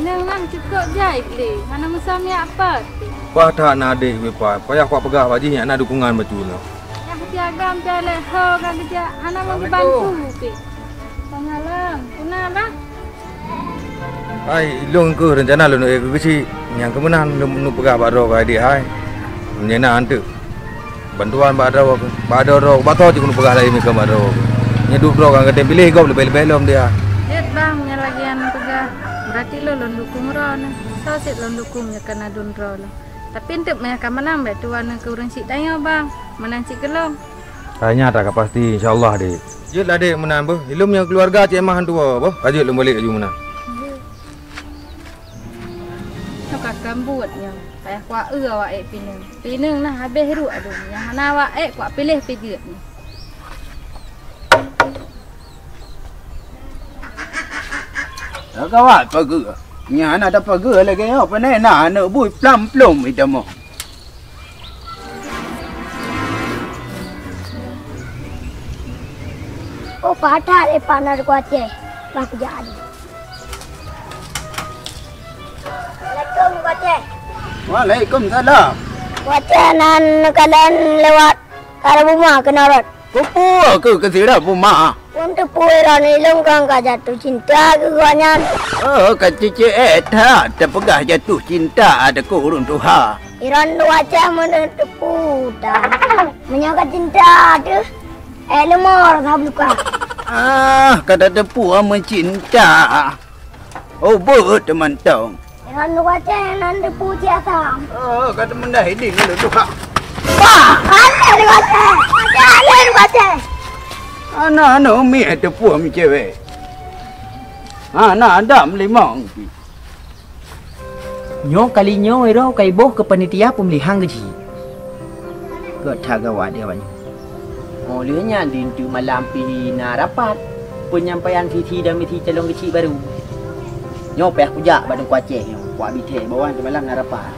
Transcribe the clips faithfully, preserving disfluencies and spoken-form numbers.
Nyang na cukôp jai glé, hana meusamiak pat. Paih that na adék Wipa, payah kupeugah bak jih nyan na dukungan bacut nyoe. Nyang siagam pih lé ho ka geujak, hana meubantu pih. Assalamualaikum. Salam. Peue na, Bang? Hai, ilôn keuh reuncana lôn ék keu geuchik. Nyang keu meunan lôn, lôn peugah bak droe keu adék hai. Meunyoe na anteuk bantuan bak droe, bak droe, droe, bak soe cit keuneuk peugah laén miseue bak droe. Nyoe duek droe kan geutem piléh gob leubeh-leubeh lom dia. Jeuet bang, nyan lagèe nyan peugah. Beurati lôn, lôn dukung droeneuh. Soe cit lôn dukung nyoe keu na dum droeneuh. Tapi eunteuk meunyo ka meunang, bèk tuwoe neuh keu ureueng chik tanyoe bang. Meunan cit keu lôn. Hai nyan ka pasti, insya Allah, Dek. Jeuet lah, Dek, meunan beuh. Ilôn nyang keuluwarga cit mah han tuwoe beuh. Ka jeuet lôn balek laju meunan. Nyoe ka keumbot nyoe, payah kuaeu awak ék pineung. Pineung na habéh ruek adum, nyang hana awak ék kupiléh pih jeuet nyoe. Gawat pageue. Nyan hana tapageue lagèe nyoe, pane na aneuk bui plam-plom itamoe. Oh, pahat that, eh, Pak, na Teungku Aceh. Bah kujak adu. Assalamualaikum, Teungku Aceh. Waalaikumsalam. Teungku Aceh, nan neukalon lewat karab uma keunoe rot. Keupeue keu keusirab uma? Phon teupeu droeneuh ilôn kan ka jatuh cinta keu gobnyan. Oh, ka cicém that tapeugah jatuh cinta ateueh ureueng tuha. Droeneuh Teungku Aceh meunan teupeu dah. Meunyoe ka cinta teuh, eh, leumor ka beuka. Ah, ka tateupeue meucinta. Oh, beuet teumantong. Ngon watèe nan teupeu cit asam. Oh, ka teumeudah idin lôn tuha. Bah, aneh di watèe. Aneh di watèe. Aneuk-aneuk miet teupeu meucewek. Hana dam limong pih. Nyoe kali nyoe Wiro ka iboh keu panitia peumilihang geuchik. Gét that gawat di awak nyoe. Oh, lheueh nyan di eunteuk malam pih na rapat peunyampaian visi dan misi calon geuchik barô. Nyoe payah kujak bak Teungku Aceh nyoe, kuabri thèe bahwa eunteuk malam na rapat.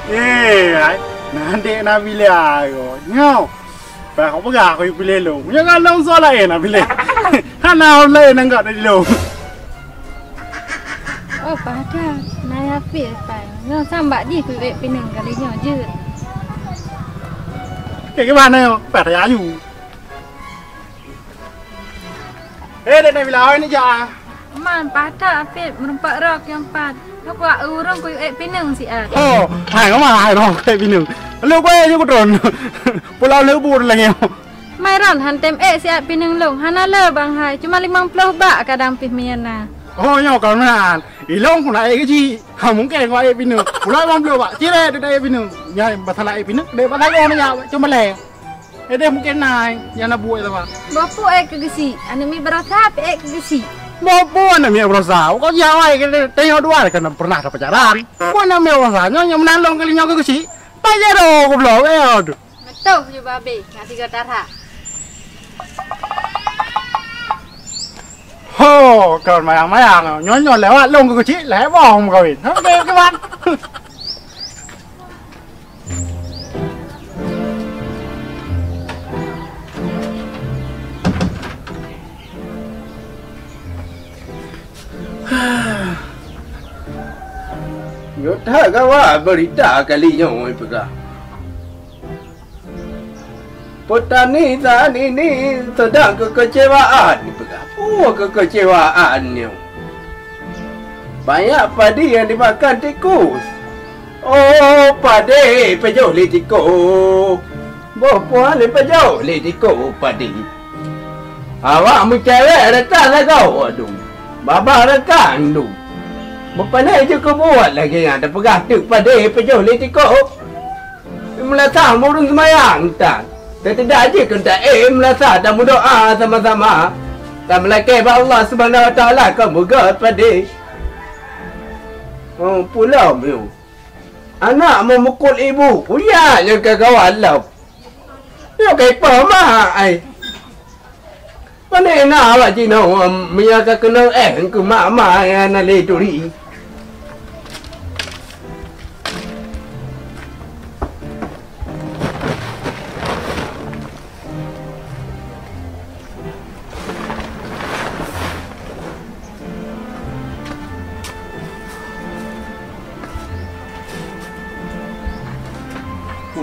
Eh, ai, na dek Nabila nyoe. Nyoe. Bah, kau peugah aku piléh lôn. Nyoe kan lôn soe laén na piléh. Hana ureueng laén nyang gak dari lôn. Oh, padah. Na Hafiz, pai. Nyoe sambak jih keu ék pineung kali nyoe jeuet. Eh, gimana nyoe? Bah, ya aju. Eh, dek Nabila, awai neujak ah. Man, padah Apit meureumpok rok nyang pat. Nyoe kuat ureueng kuyue ék pineung siat. Oh, hai, kama hai rong ék pineung. Lôn kuék nyoe kutron. Pulau Leubur lagèe nyoe. Mai ron, han tem ék siat pineung lôn. Hana le bang hai, cuma limong ploh bak kadang pih miyana. Oh, nyoe ka meunan. Ilôn keuneuk ék geuchik. Ha, mungken keuneuk ék pineung. Pulau limong ploh bak, cirek deuek ék pineung. Nyan, masalah ék pineung, dek bak sagoe nyan, cuma lé. Eh, deh mungkin nai, nyang na buet sama. Boh peue ék keu geuchik, aneuk miet baroesa pih ék keu geuchik. Boh peue aneuk miet baroesa, kok jawai ke tengok dua kan pernah dapat pacaran. Peue aneuk miet baroesa, nyoe nyang meunan lôn kali nyoe keu geuchik. Pajero goblok, eh, aduh. Meutoh ju babe, nak tiga tarak. Ho, kon mayang-mayang, nyoe nyoe lewat lôn keu geuchik, lhèe boh meukawen. Oke, oke, Wan. Nyoe that gawat beurita kali nyoe peugah. Petani saat ini sedang kekecewaan, peugah. Peue kekecewaan nyoe? Banyak padi yang dimakan tikus. Oh, padi peujoh lé tikus. Boh puan lé peujoh lé tikus padi. Awak meucewek rata lagoe dum. Babah rakan dum. Meupanai jeuet keu buet lagèe nyan tapeugah teuk padi peujoh lé tikus. Meunasah meureueng seumayang tan. Teutedak jih keu ta-, eh, meunasah dan meudoa sama-sama. Dan meulakèe bak Allah Subhanahu Wa Taala keu beugöt padé. Oh, pulo meunyoe. Anak meumukot ibu, kuyat nyang ka gawat lom. Nyoe ka ipoh mak ai. Pane na awak jinoe, meunyo ka keunong eh, keu mak-mak nyang na lé turi.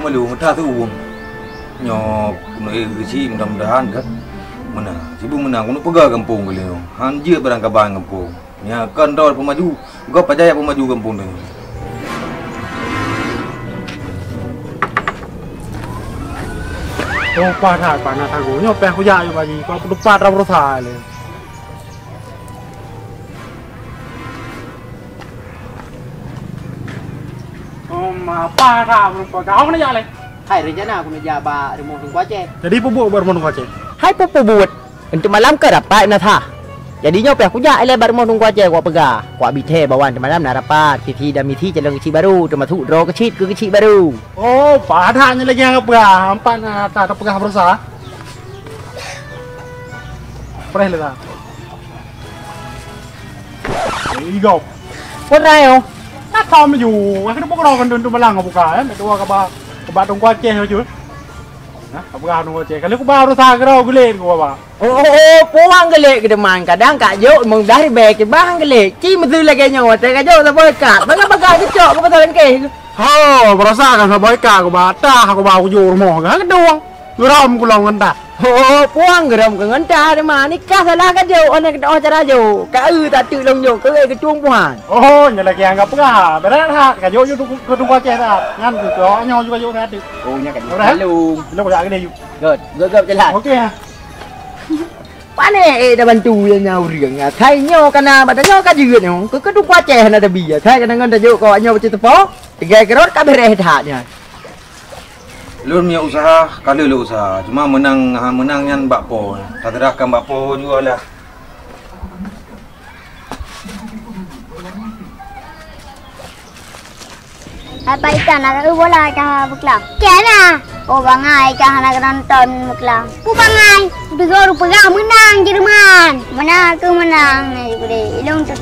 Malu meuta tu. Nyoe keuneuk geuchik, mudah-mudahan kan meunang. Sibu meunang keuneuk peugah gampông keu lé nyoe. Han jeuet barang kaban gampông. Nyan kan droe peumaju. Gob pajan peumaju gampông tanyoe. Oh, paih that, paih na sagoe. Nyoe payah kujak yue baji. Kau peutupat rab rusa lé. Oh, ma, paih that, kau mana jak lé? Hai, rencana aku nak jak bak rumoh Teungku Aceh. Jadi, peue buet bak rumoh Teungku Aceh? Hai, peue-peue buet. Untuk malam ka rapat na sah. Jadi nyoe payah kujak ilée bak rumoh Teungku Aceh, kupeugah, kubi thée bahwa nanti malam na rapat visi dan misi calon geuchik baru, teumasuk droe geuchik keu geuchik baru. Oh, paih that nyoe lagée nyang peugah, empat na ta peugah beurasa. Preh le ta. Igop. Peue rai oh? Ka thom ju, ka keuneuk peukeurah keu Teungku Balang buka, eh, dua kaba, kaba Teungku Aceh ju. Nah, ka peugah nyoe cit. Ka lheueh kuba beurasa keudroe geulet ku, Baba. Oh, oh, oh, puang geulet keudeuman. Kadang ka jok limong blah ribée keu bang geulet. Ci meuseu lagée nyoe, watée ka jok saboh ikat. Bagah-bagah geucok keu pasal engkeh. Ho, beurasa kan saboh ikat kuba tah, kuba kujok rumoh ka keudong. Geurom kulong ngon tah. Oh, oh, puang geurom keu ngon tah, teuma nikah salah ka jok, hana keudroe cara jok. Ka eu tateuk lôn jok, keu geutueng puhan. Oh, nyoe lagée nyang ka peugah. Berat that, ka jok ju tu, tu, tu Aceh that. Nyan keu, keu awak nyoe ju ka jok that. Oh, nyan ka jok. Berat? Lalu. Lalu jak keudeh ju. Göt, göt, göt, jalan. Okey. Pane eh dah bantu ya nya ureueng. Asai nyoe kana bak nyoe ka jeuet nyoe. Keu, keu tu Aceh hana tabi. Asai kana ngon tajok keu awak nyoe bacut teupok. Tiga kerot ka bereh that nyan. Lôn meunyoe useuha, ka lheueh lôn useuha. Cuma meunang, ha, meunang nyan bak Po. Taseurahkan bak Po jugalah. Hai Pak Itan, na ka eu bola ka beuklam? Kena. Oh, bangai ka hana keunonton beuklam. Pu bangai, deungo peugah meunang Jerman. Meunang keu meunang, na jipeude. Ilong tu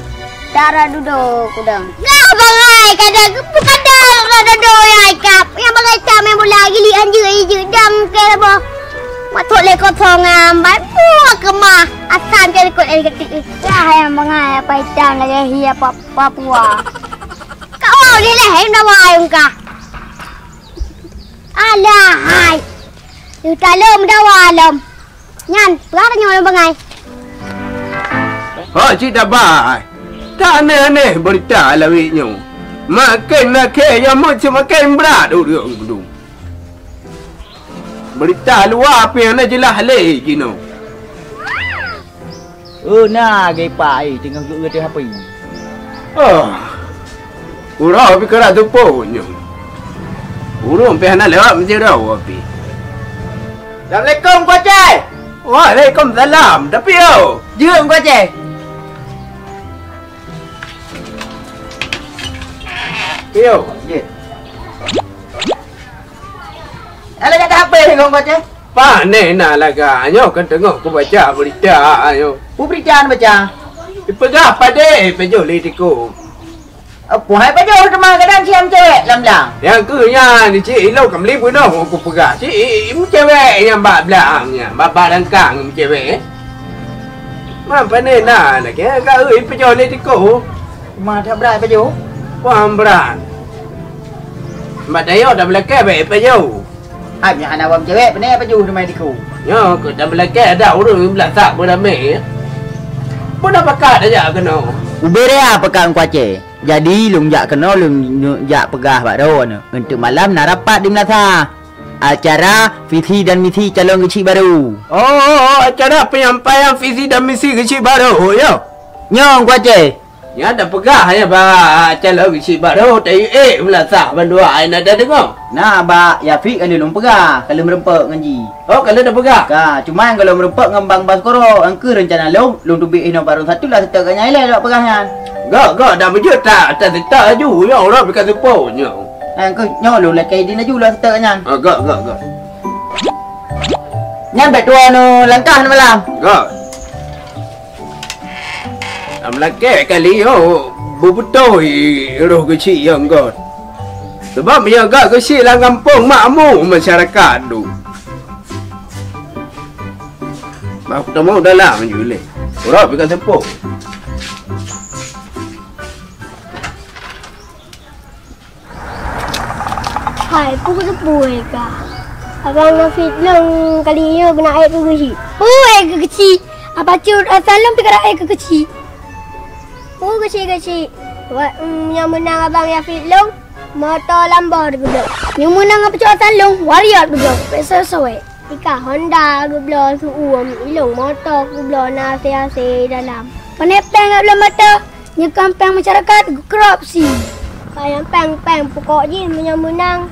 dara dudo kudang. Gah bangai, kada keu peukada dudo ya ikap. Nyang bangai tam nyang bola gilik anjeuk ijeu dang ke labo. Matok lé kosong am bai puah keumah. Asam ke likot lé geutik. Gah nyang bangai Pak Itan lagée hi apa Papua. Kawai lé lé, hai meudawa ayong kah. Alah hai. Yu talom meudawa lom. Nyan, peugah tanyoe lom bangai. Ho cit dabai. Tak aneh-aneh beurita lawét nyoe. Maken lakée nyang meucit maken brat ureuëng dum. Beurita luwa pih hana jeulaih lé jinoe. Oh, na geupa ai teungoh geueu teuh api. Oh. Uroe pih keurak teupon nyoe. Ureuëng pih hana lewat meusidroe pih. Assalamualaikum, Koce. Waalaikumsalam. Tapi yo. Jeuet, Koce. Yo. Jeuet. Alah, jak ke H P, Koce. Pane na lagak nyoe kan teungoh kubaca beurita nyoe. Peue beurita neubaca? Ipeugah padé pajoh lé tiku. Apoh hai pajoh teuma kadang siam cewek lam blang. Nyang keu nyan cit ilong ka meuli bunoe kupeugah cit meucewek nyang bak blang nyan, bak, bak dangkang meucewek. Man pane na lagée ka eu ipajoh lé tiku. Ma that brat pajoh? Wah brat. Mat dayo dah belakang baik pajoh. Hai, meunyoe hana awak meucewek, pane pajoh teuma tiku. Nyoe keu dan beulakée adak ureuëng beulasah beuramé. Peue na pakat tajak keunoe? Ubé raya pakat Teungku Aceh. Jadi lôn jak keunoe lôn jak peugah bak droeneuh, eunteuk malam na rapat di Meulasa. Acara visi dan misi calon geuchik baru. Oh, oh, oh, acara penyampaian visi dan misi geuchik baru, yo. Nyoe Teungku Aceh. Nyan tapeugah nyan bak calon geuchik baru, tayue ék meulasah bandua ai na tadeungoe. Na bak Yafiq ka lheueh lôn peugah, ka lheueh meureumpok ngon jih. Oh, ka lheueh tapeugah? Ka, cuma nyang ka lheueh meureumpok ngon Bang Baskoro, nyang keuh reuncana lôn, lôn teubiet inoe barô satu lah seutôt gobnyan ilée lôn peugah nyan. Gok, gok, dak beujeuet that, that seutôt laju, nyoe uroe pih ka seupôt nyoe. Nyang keuh nyoe lôn lakée idin laju lah seutôt nyan. Ah, gok, gok, gok. Nyan bèk tuwoe neuh langkah neuh malam. Gok. Lam lakée kali nyoe beubeutôi roh geuchik nyang göt. Sabab meunyoe göt geuchik lam gampông makmu masyarakat dum. Bah kutamong dalam ju lé. Uroe pih ka seupôt. Hai, peue keuteupue ka? Abang Nafid lôn kali nyoe keuneuk ék keu keuchik. Peue ék keu keuchik? Apa cut asai lôn pih keuneuk ék keu keuchik? Peue keuchik-keuchik? Wa-, nyang meunang Abang Nafid lôn, moto Lambo geubloe. Nyang meunang apa cut asai lôn, Warrior geubloe, Peugeot sawét. Tika Honda geubloe seu-uem, ilong moto geubloe na asai-asai dalam. Pane péng geubloe moto, nyeukam péng masyarakat geukorupsi. Ka nyang péng-péng pokok jih meunyoe meunang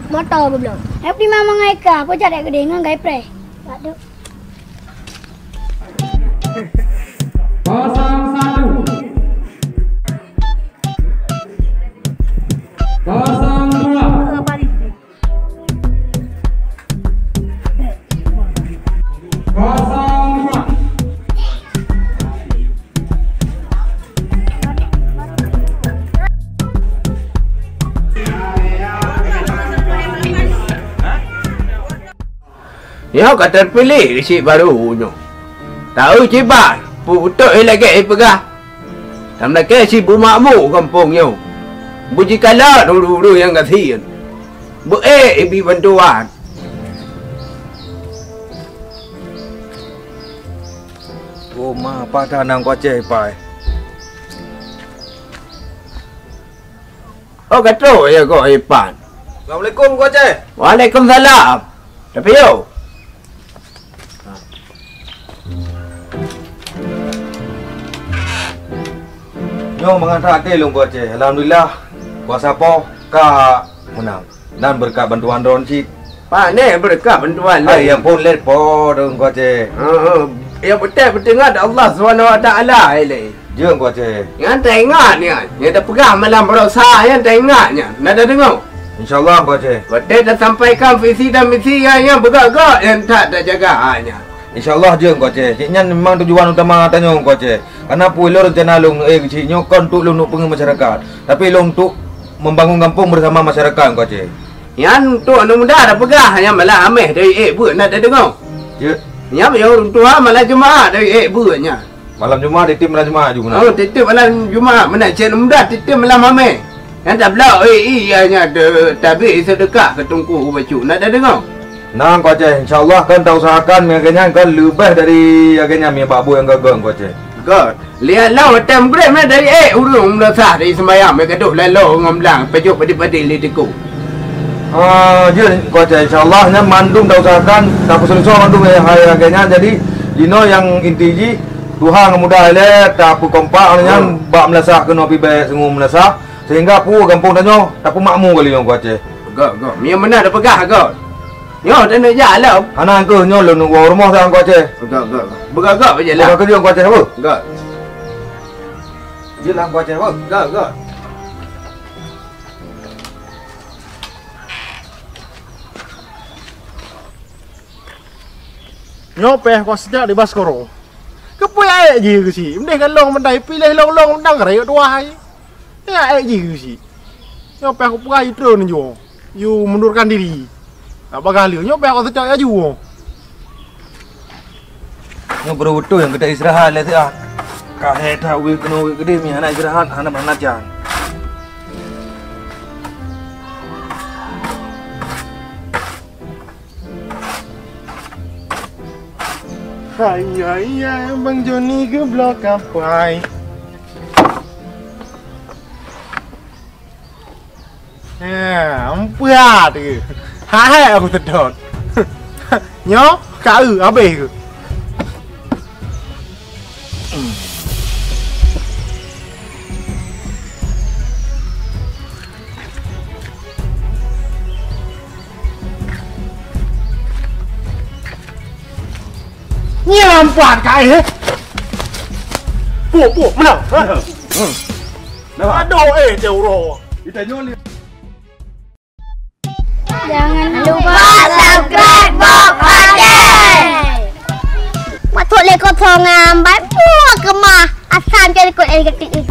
moto geubloe. Tapi mama ngai ka, pojat dak gede ngon gai preh. Waduh. Kosong satu. Kosong dua. Kosong dua. Nyoe ka teupiléh geuchik barô nyoe. Taeu ciban, peue beutôi lagée ipeugah. Tam lakée si beumakmu gampông nyoe. Beujikalon ureuëng-ureuëng nyang gasien. Beu-ék ibi bantuan. Oh, ma, apa dah nang kocé ipai? Oh, ka trok ya kok ipan. Assalamualaikum, Kocé. Waalaikumsalam. Tapi yo. Nyoe mangat that até lôn, Kocé. Alhamdulillah, kuasa Po ka meunang. Dan beureukat bantuan droen cit. Pane beureukat bantuan lôn. Hai, ya ampôn, lé Po droen, Kocé. Heeh. Nyang peutek peuteungat Allah Subhanahu Wa Taala ilée. Jeuet, Kocé. Nyan taingat nyan. Nyang tapeugah malam baroesa nyan taingat nyan. Na tadeungoe? Insya Allah, Kocé. Watée tasampaikan visi dan misi nyan, nyan beugét-gét nyan that tajaga nyan. Insya Allah jeuet, Kocé. Cit nyan memang tujuan utama tanyoe, Kocé. Karena peue lôn rencana lôn, eh, cit nyoe kon untuk lôn peungeut masyarakat. Tapi lôn untuk membangun gampông bersama masyarakat, Kocé. Nyan untuk aneuk muda tapeugah, nyan malam Hameh dari ék beuet na tadeungoe. Jeuet. Nyan yoh ureuëng tuha malam Jumaat dari ék beuet nyan. Malam Jumaat, tieb malam Jumaat ju meunan. Oh, tieb malam Jumaat meunan, cit muda tieb malam Hameh. Nyan tabloe, eh, iya nyan tabi seudeukah keu teungku bacut. Na tadeungoe? Nang, Kocé, insya Allah kan tausahakan meunyoe nyan kan leubeh dari lagée nyan meunyoe bak buet nyang gét-gét, Kocé. Gét. Lihat lah watée meugreb meunan dari ék ureuëng meunasah dari seumayang meugadôh lalo ngon blang pajoh padi-padi lé tiku. Ah, jeuet, Kocé, insya Allah nyan mandum tausahakan tapeuseuleusoe mandum hai lagée nyan. Jadi jinoe nyang inti jih tuha ngon muda ilée tapeukompak nyan bak meunasah keunoe pih bék seungue meunasah sehingga peue gampông tanyoe tapeumakmu kali nyoe, Kocé. Gét, gét. Meunyoe meunan tapeugah gét. Nyoe taneuk jak lom. Hana keuh nyoe lôn woe rumoh sang Kocé. Gét, gét. Beugét-gét bak jalan. Buka keujeueng Kocé, apa? Gét. Jeulaih Kocé, apa? Gét, gét. Nyoe péh kok seujak di Baskoro. Keupeue aék jih keusi? Mendeh ka long mendai piléh long-long mendang rayeuk tuwah ai. Ya, ék jih keusi. Nyoe péh kupeugah yu treun ju. Yu mundurkan diri. Nak bagah lé. Nyoe péh kok seujak laju. Nyoe beureubeutôi nyang geuda istirahat lé siat. Ka hé that wéh keunoe wéh keudeh mi hana istirahat hana meuhana jan. Hai, hai, hai, Bang Joni geubloe kapai. Ya, empat ke? Hai, aku sedot. Nyoe, ka eu, habéh ke? Nyan pat ka eh. Puk, puk, menang. Ha? Hmm. Aduh, eh, dia uroh. Kita nyoli. Jangan lupa subscribe Bob Aceh. Masuk lé kosong ngambat buah kemah. Asam jadi kot eh ketik eh.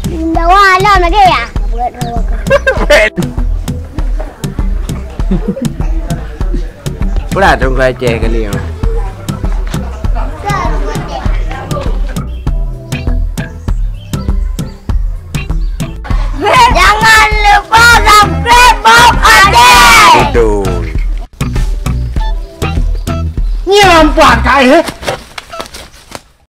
Di bawah alam lagi ya. Pula tunggu Aceh kali ya. Jangan lupa subscribe Perempuan kah, eh?